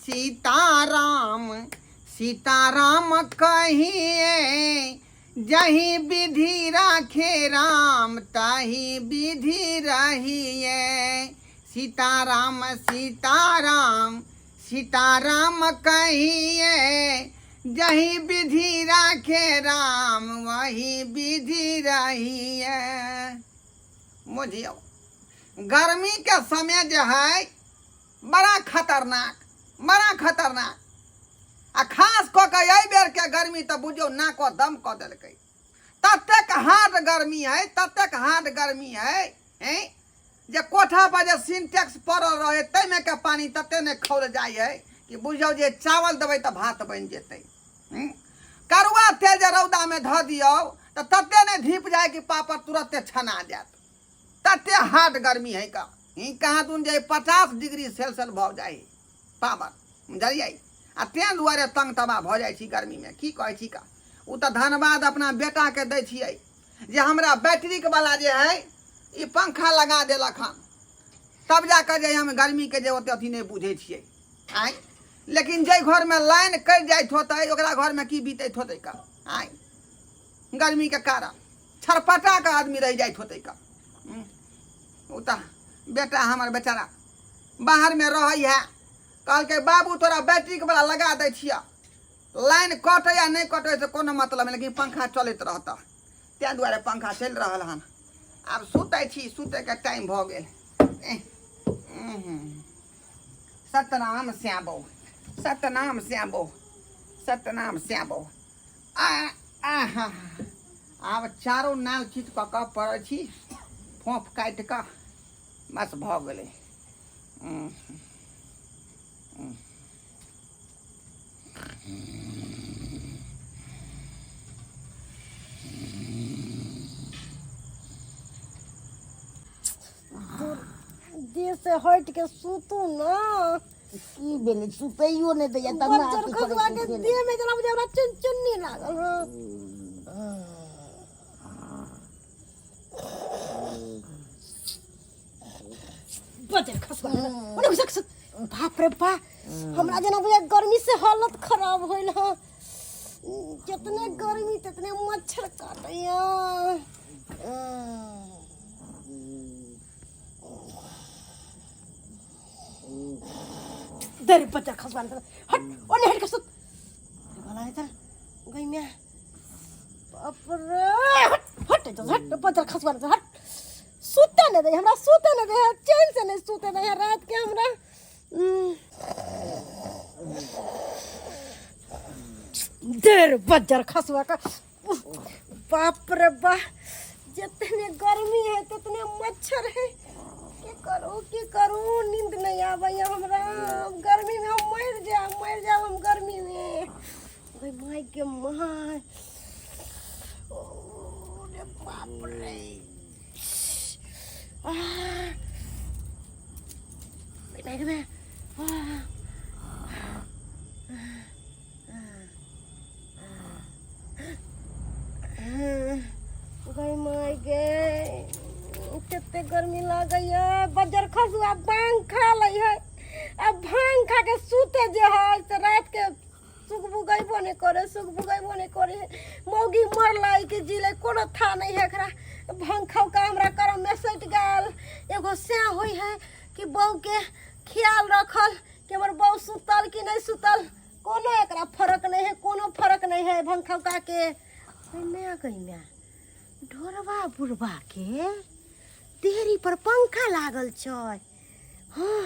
सीताराम सीताराम कहिए, जही विधि राखे राम ताही विधि रहिए। सीताराम सीताराम सीताराम कहिए, जही विधि राखे राम वही विधि रहिए। बुझियौ, गर्मी के समय जे है बड़ा खतरनाक, बड़ा खतरनाक। आ खास कऽ के एहि बेर के गर्मी तऽ बुझियौ नाको दम कऽ देलकै। ततेक हार्ड गर्मी है, ततेक हार्ड गर्मी है, हैं जे कोठा पर जे सिंटेक्स पड़ल रहे ताहिमे के पानी तते ने खौल जाइ है कि बुझियौ जे चावल देबै तऽ भात बनि जेतै। करुआ तेल जे रौदामे धऽ दियौ तऽ तते ने धीप जाय कि पापड़ तुरते छना जायत, तते हार्ड गर्मी है का। ही कहाँ दून जे 50 डिग्री सेल्सियस भऽ जाइ पावर, बुझलियै? आ तें दुआरे तंग तबाह भऽ जाइ छी गर्मीमे। की कहै छी का, ओ तऽ धन्यवाद अपना बेटाके दै छियै जे हमरा बैटरीक वाला जे है ई पंखा लगा देलक हन, तब जाकऽ जे हम गर्मीके जे ओते अथी नहि बुझै छियै। आँय, लेकिन जाहि घरमे लाइन कटि जाइत होतै ओकरा घरमे की बीतैत होतै का? आँय, गर्मीके कारण छरपटा कऽ आदमी रहि जाइत होतै का। ओ तऽ बेटा हमर बेचारा बाहरमे रहै है, कहलकै बाबू तोरा बैटरीक वाला लगा दै छियऽ, लाइन कटै या नहि कटै से कोनो मतलब नहि, लेकिन पंखा चलैत रहतऽ। ताहि दुआरे पंखा चलि रहल हन। आब सुतै छी, सुतैके टाइम भऽ गेल। सतनाम श्याबो, सतनाम श्याबो, सतनाम श्याबो। आ आहा, आब चारो नाल चित कऽ कऽ पड़ै छी, फोफ काटि कऽ बस भऽ गेलै। देह से हट के सुतू ना। की भेलै? सुतैयो नहि दैया तना। बज्जर अथी करै खसुआ छै के से नहि। देह में जेना बुझाय हमरा चुनचुन्नी लागल हँ। बज्जर खसुआ ओने घुसा खसु। बाप रे बा, हमरा जेना बुझाय गर्मी से हालत खराब होइल हँ। जितने गर्मी तितने मच्छर काटैया। दर बच्चा खसवान हट, ओने हट के सुत वाला है। चल गई मैं। बाप रे, हट हट चल हट, बच्चा खसवान हट। सुते नहीं दे हमरा, सुते नहीं दे, चैन से नहीं सुते दे रात के हमरा। देर बज्जर खसुआ का। बाप रे बा, जितने गर्मी है तितने मच्छर है। की करूँ की करूँ, नींद नहीं आवे हमरा गर्मी में। हम मर जाए, मर जाए हम गर्मी में। ओए my के my, ओ रे बाप रे। आह, my के my. आह, गई my गे, कते गर्मी लागैया। बजर खसुआ भांग खा लै है आ भांग खा के सुते जे है से रात के सुगबुगैबो नहीं करे, सुगबुगैबो नहीं करे। मौगी मरलै कि जीलै कोनो था नहीं है एकरा। भांग खाउ का हमरा करम में सटि गेल। एगो सैह होइ है कि बहू के ख्याल रखल कि हमर बहू सुतल कि नहीं सुतल, कोनो एकरा फर्क नहीं है, कोनो फर्क नहीं है भांग खौका के। गई गई मैं ढोरबा बुढ़बा के देहरी पर पंखा लागल छै। हाँ,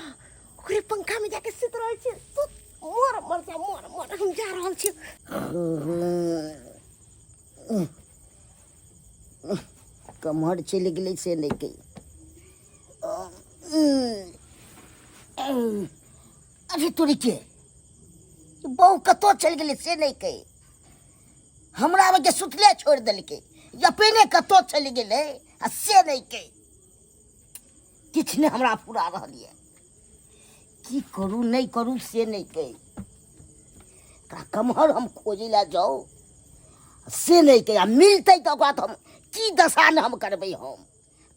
ओकरे पंखा में जाके सुत रहल छी। सुत, मर मर जा, मर मर, हम जा रहल छी। कमहर चलि गेलै से नहि कहि। अरे तोरी के, बहु कतऽ चलि गेलै से नहि कहि। हमरा आबैके सुतले छोड़ि देलकै, अपने कतऽ चलि गेलै आ से नहि कहि। किछु नहि हमरा फुरा रहल यऽ, की करू नहि करू से नहि कहि। एकरा कमहर हम खोजै लए जाउ से नहि कहि। आ मिलतै तऽ ओकरा तऽ हम की दशा नहि हम करबै। हम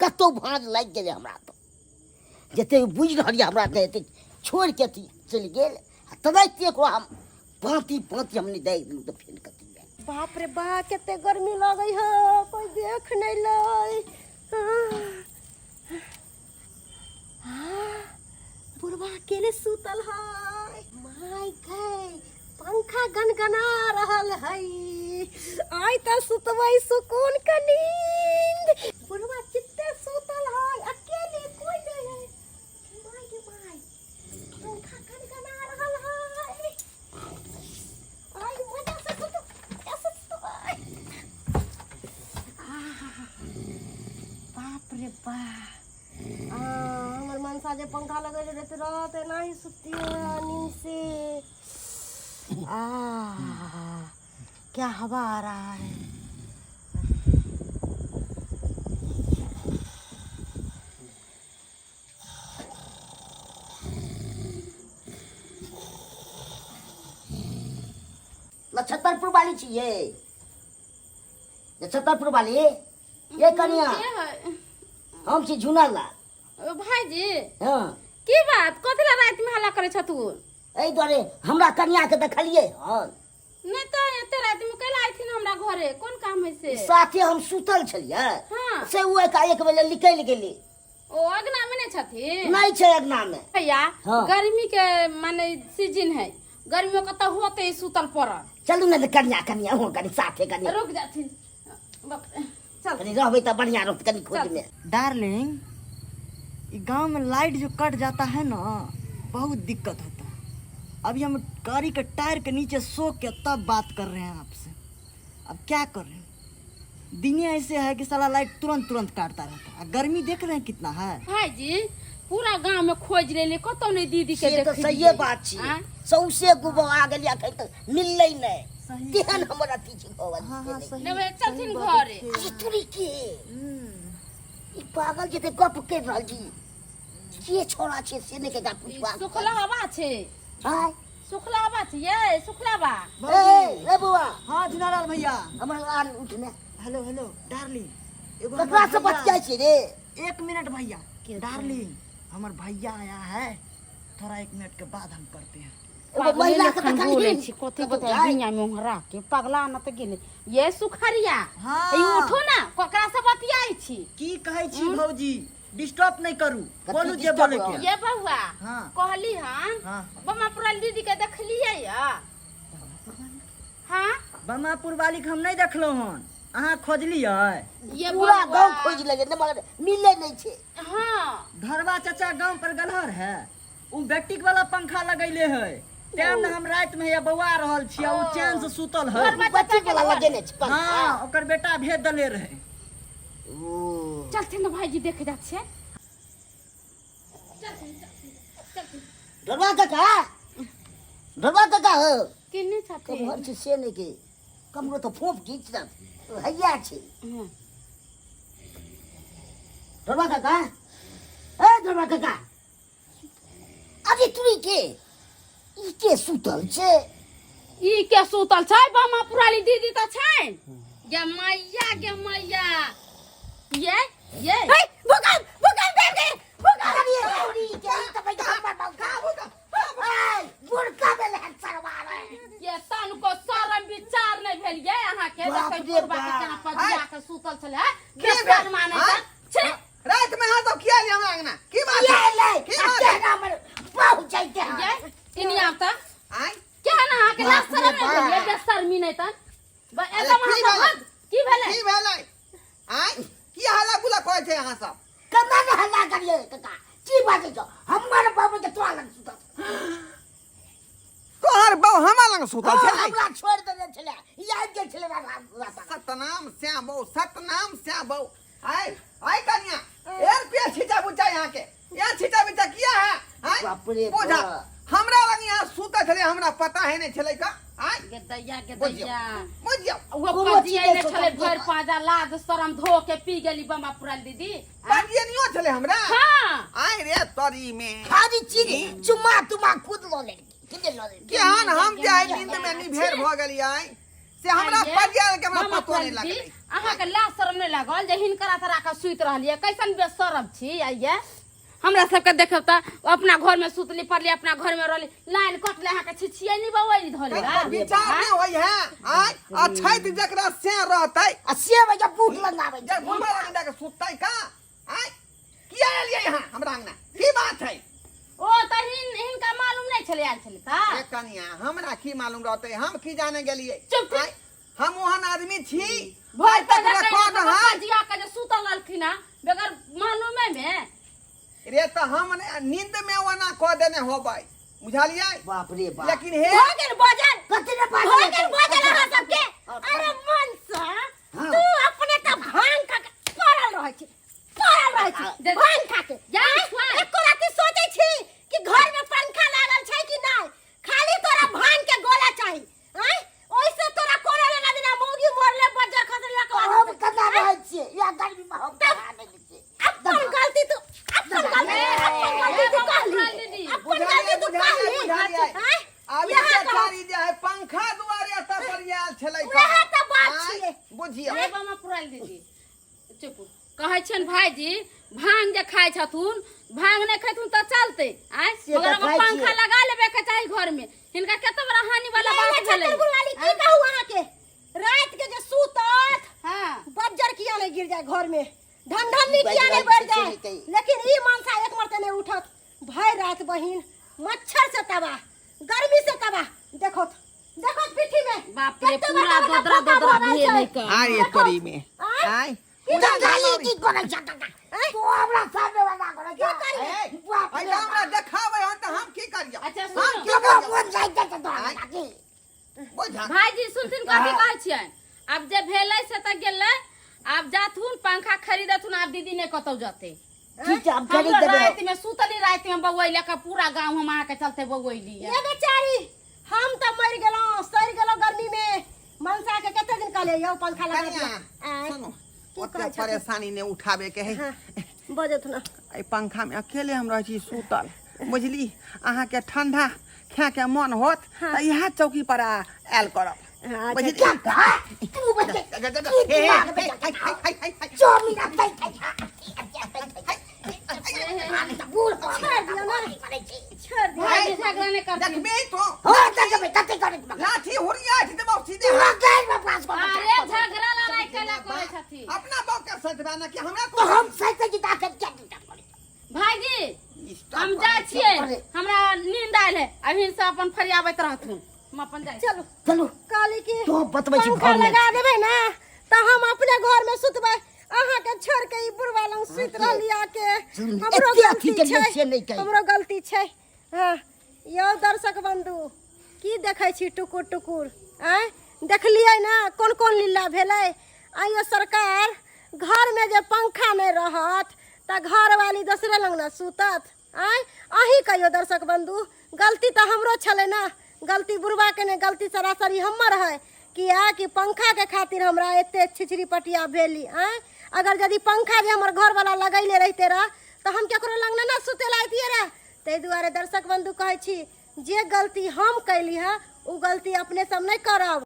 कतहु भाँज लागि गेलै हमरा तऽ, जतेक बुझि रहल यऽ हमरा तऽ एतेक छोड़िके अथी चलि गेल। आ तनाहिते एकरो हम पाँति पाँति हम नहि दागि देलहुँ तऽ फेर कथी भेल? बाप रे बा कते गर्मी लगै है कोई देख नहीं लै। बुढ़वा अकेले सुतल है। माय गे पंखा गनगना रहल है। आइ तऽ सुतबै सुकून के नींद। बुढ़वा चित्ते सुतल है अकेले कोई नहीं है। माय गे माय पंखा गनगना रहल है। आइ मजा से सुतबै, मजा से सुतबै। आहा, बाप रे बाप। हमर मनसा जे पंखा लगेले रहते रात एनाही सुतिए नींद से। आ क्या हवा आ रहा है। नक्षत्रपुर वाली छियै, नक्षत्रपुर वाली ये कनिया। के है? हम छी झुना लाल। ओ भाईजी। हाँ। की बात, कथी ला राति में हल्ला करे छथुन? एहि दुआरे हमरा कनिया के देखलियै हन। नहीं तो एते राति में कैला आइथिन हमरा घरे, कोन काम है से? साथे हम सुतल छलियै। हाँ। से ओ एकाएक बेले निकलि गेली। ओ अगना में नहीं छथिन? नहीं छै अगना में। भैया। हाँ। गर्मी के माने सीजन है, गर्मी में कतौ होते सुतल पड़ल। चलू ने कनिया, कनिया हो कनी साथे कनी। रुक जाथिन बाप रे, चल। कनी रहबै तऽ बढ़िया रहत कनी खोज में। डार्लिंग, ई गांव में लाइट जो कट जाता है ना, बहुत दिक्कत होता है। अभी हम गाड़ी के टायर के नीचे सो के तब बात कर रहे हैं आपसे। अब क्या कर रहे हैं, दुनिया ऐसे है कि साला लाइट तुरंत तुरंत काटता रहता है। आ गर्मी देख रहे हैं कितना है। भाईजी पूरा गांव में खोज लेली, कतौ नहीं दीदी के से तऽ देखलियै। सहिए बात छै। आँय? सौंसे गुबा गेलियै, अखन तक मिललै नहि। सही। तेहन हमर अथी छै भवन। हाँ, हाँ, सही। नहि भैया, चलथिन सही बात घरे। छै। अरे तोरी के ई पागल जेते गप कर रहल छी, के छोड़ा छै से नहि के पूछबा। सुखला हवा छै। आय। सुखला हवा छै ये, सुखला बा। ए, ए बौआ। हाँ झुनालाल भैया। हमर आर उठने। हेलो हेलो डार्लिंग, एगो ककरा हमर से भैया- बतियाइ छी रे? एक मिनट भैया। डार्लिंग, हमर भैया आया है, थोड़ा एक मिनट के बाद हम करते हैं। एगो महिला के एखन देखलियै। बोलै छी कथी कतौ बताइ जाय? दुनिया में ओंघरा के पगला न तऽ गेलै ये सुखरिया। हाँ। ई उठो ना, ककरा से बतियाइ छी? की कहै छी भौजी, डिस्टर्ब नहीं करू, कथी बोलू जे disturb बोले हो? के। ये बउआ। हाँ। कहली हन। हाँ। बमापुरा दीदी के देखलियै या? हाँ। बमापुर वाली के हम नहीं देखलहुँ हन, अहाँ खोजलियै? ये पूरा बउआ। गांव खोज लेलियै ने, मगर मिललै नहि छै। हाँ। धरवा चाचा गांव पर गलहर है, उ बैटिक वाला पंखा लगैले है, तें ने हम राति में हैया बौआ रहल छी, आ उ चैन से सुतल है। धरवा चाचा बैटिक वाला लगेने छै पंखा। हाँ, ओकर बेटा भेज देले रहे। ओ। चलथिन ने भाईजी, देखे जा छियै। ढोलवा काका, ढोलवा काका हो। केने छथिन? कमहर छै से नहि के कमरो तऽ फोप घीच देत हैया छै। हँ। ढोलवा काका, ए ढोलवा काका, अरे तुरी के ई के सुतल छै? ई के सुतल छै? बामा पुराली दीदी तऽ छै। गे मैया, गे मैया, ये ये हे, भूकंप, भूकंप आबि गेल, भूकंप। अरे तुरी के ई तऽ भैया हमर बाबू का बुढ़का भेल हन सरवा रे। ये तनको शरम विचार नहीं भेल ये अहाँ के? बाप देखै रे बुढ़बा के बाप। केना पजिया के सुतल छलै, हैं? की बेसर भेल? मानै आँय? छै। राति में अहाँ सब किया एलियै हमरा अंगना? की बात किया है? एलै? की आ बात है? केना हमर बहु जैते हन? ये इनी आब तऽ आँय? केहन अहाँ के लाज बाप रे शरम नहीं भेल ये? बाप। बेशर्मी नहीं तऽ अरे एकदम की अहाँ सब भेलै? हद। की भेलै? की भेलै? आँय, की हल्ला गुल्ला करै छै अहाँ सब? केना ने हल्ला करियै काका, की बाजै छौ? हमर बाबू के तोरा लग सुतल। तोहर बहू हमरा लग सुतल हाँ, छै? हमरा छोड़ि देने छलै, ई आबि गेल छलै रात। सतनाम श्याम बहू, सतनाम श्याम बहू। आय आय कनिया, एर पिया छिटा बुचा यहाँ के, यहाँ छिटा बिचा किया है? आय बाप रे बोझा बाप। हमरा लग यहाँ सुतल छलै, हमरा पता है नहीं छलै का। आय गे दैया, गे बुझियौ। दैया, बुझियौ। ओ कोनो पजिया चीज ने छलै नहि भरि पाजा लाज शरम धो के पी गेली बमा पुराल दीदी। पजियनियो छलै हमरा? हाँ। आय रे तरी में खाली चीज चुम्मा तुमा खुद लऽ लेलकै, के लऽ लेलकै? केहन हम जे आइ नींद में निभेर भऽ गेलियै से हमरा आइये, पजिया के हमरा मामा पतो नहीं पुराल लगलै। दीदी, अहाँके लाज शरम नहि लागल जे हिनकरा तोरा के सुति रहलियै? कैसन बेशरम छी आइये। हमरा सबके देखब त अपना घर में सुतली पड़ली, अपना घर में रहली, लाइन कटले अहाँ के छिछिए नहीं बवैली धले। तै विचार नहि होइ है आय अछैत जकरा से रहतै आ से भैया बूढ़ लंगाबै जे बुढ़बा लग जाके सुततै का आय? किया एलियै यहाँ हमरा अंगना? की बात है? ओ त हिनका मालूम नहीं छले, आयल छले त। ए कनिया, हमरा की मालूम रहतै? हम की जाने गेलियै? चुप। आँय, हम ओहन आदमी छी? भोर आइ तक रिकॉर्ड है। जिया के जे सुतल रहलखिन हँ बगैर मालूमे में। रे तऽ हम नींद में ओना कऽ देने होबै, बुझलियै? बाप रे बाप। लेकिन हे हो गेल बजल, कथी ने हो बाजल? गेल बजल अहाँ सबके। अरे मनसा, हाँ। तू अपने तऽ भांग खा के पड़ल रहै छी, पड़ल रहै छी भांग खा के। जा, आँय, छुआ। एको राति सोचै छी कि घर में पंखा लागल छै कि नहि? खाली तोरा भांग के गोला चाही। आँय, ओइसे तोरा कोनो लेना देना मौगी मरले बज्जर खसले लकवा। हम कना रहै छियै या गर्मी में? हम कहाँ नहि छियै। अपन गलती तू, अपन गलती, अपन गलती तू कहली, अपन गलती तू कहली। बुझलियै? आँय, आब इएह ई कहब। बेचारी जे है पंखा दुआरे एतऽ पर आयल छलै। उएह तऽ बात आँय, छियै। बुझियौ। हे बामा पुराल दीदी, चुप। कहै छियनि भाईजी, भांग जे खाइ छथुन, भांग नहि खैथुन तऽ चलतै आँय, से तऽ मगर ओकर खाइ पंखा छियै। लगा लेबे के चाही घर में। हिनका कते बड़ा हानि वाला बात भेलै। छत्तरपुर वाली, की कहू अहाँके, रात के जे सुतत, हाँ, बज्जर किया नहीं गिर जाए घर में, ढनढनी किया नहीं बढ़ जाए, लेकिन ई मनसा एक मरते नहीं उठत। भर रात बहिन मच्छर से तबाह, गर्मी से तबाह। देखो देखो पीठी में बाप रे, कते पूरा बड़का बड़का दोदरा फोका दोदरा भरल भेल छै। है का। आय तोरी में। आँय? आय। की तऽ गाली की करै छै काका? तू हमरा सामने वाला करै छै। ए, बाप आइ रे तऽ हमरा देखाबै हन तऽ हम की करियौ? अच्छा, हम सुनू। की बाप। करियौ? मोन जाइ छै तऽ तोरा काकी। बुझा भाईजी, सुनथिन कथी कहै छियनि? आब जे भेलै से तऽ गेलै। आब जाथुन पंखा खरीदथुन, आब दीदी नहि कतौ जतै। ठीक छै, हम खरीद हमरो देबै। राति में सुतली, राति में बौऐले के पूरा गांव हम अहाँके चलते बौऐली। ये बेचारी, हम तऽ मरि गेलहुँ, सड़ि गेलहुँ गर्मी में। मनसा के कते दिन कहलियै यौ पंखा लगा कनिया, दिअ। आँय, सुनू, की ओते कहै छथिन? परेशानी नहि उठाबे के है। हाँ, बजत ना। एहि पंखा में अकेले हम रहै छी सुतल, बुझली? अहाँके ठंडा खाए के मन होत तऽ इएह चौकी पर आयल करब। हाँ, अच्छा। बुझली? तू बच्चे जा, जा, जा, की हे, हे, दिमाग हे, में हाय, हाय, हाय, हाय, हाय। चौमिन दै छै। बूढ़ छोड़ दियौ ना, छोड़ दियौ। भाईजी, झगड़ा नहि करथिन। देखबी तू? हो देखबै, कते करै? लाठी हुरिया देबौ सीधे। तू गैर में पास कर। अरे, झगड़ा लड़ाई केला करै छथिन? अपना बाप के सचबा ना कि हमरा? तो हम सच की ताकत क्या करै? भाईजी, हम जाइ छियै, हमरा नींद आयल है। अभी से अपन फरियाबैत रहथुन, हम अपन जाइ छी। चलू। चलू। कहली कि तो बतबै छी, पंखा घर में लगा देबै ना तऽ हम अपने घर में सुतबै, अहाँ के छोड़ के ई बुढ़वा लंग सुति रहली आके। सुन, हमरो एते अथी गलती केलियै छै से नहि कही। हमरो गलती छै। हाँ यौ दर्शक बंधु, की देखै छी टुकुर टुकुर? आँय, देखलियै ने कोन कोन लीला भेलै? आइयो सरकार, घरमे जे पंखा नहि रहत तऽ घरवाली दोसरे लग ने सुतत? आँय, अहीं कहियौ दर्शक बंधु, गलती तऽ हमरो छलै ने। गलती बुढ़बाके नहि, गलती सरासरी हमर है, किया कि पंखाके खातिर हमरा एते छिछरी पटिया भेली। आँय, अगर यदि पंखा जे हमर घरवाला लगैले रहिते रह तऽ हम केकरो लग ने सुते लए अइतियै रह। ताहि दुआरे दर्शक बंधु कहै छी, जे गलती हम कैली हँ ओ गलती अपने सब नहि करब।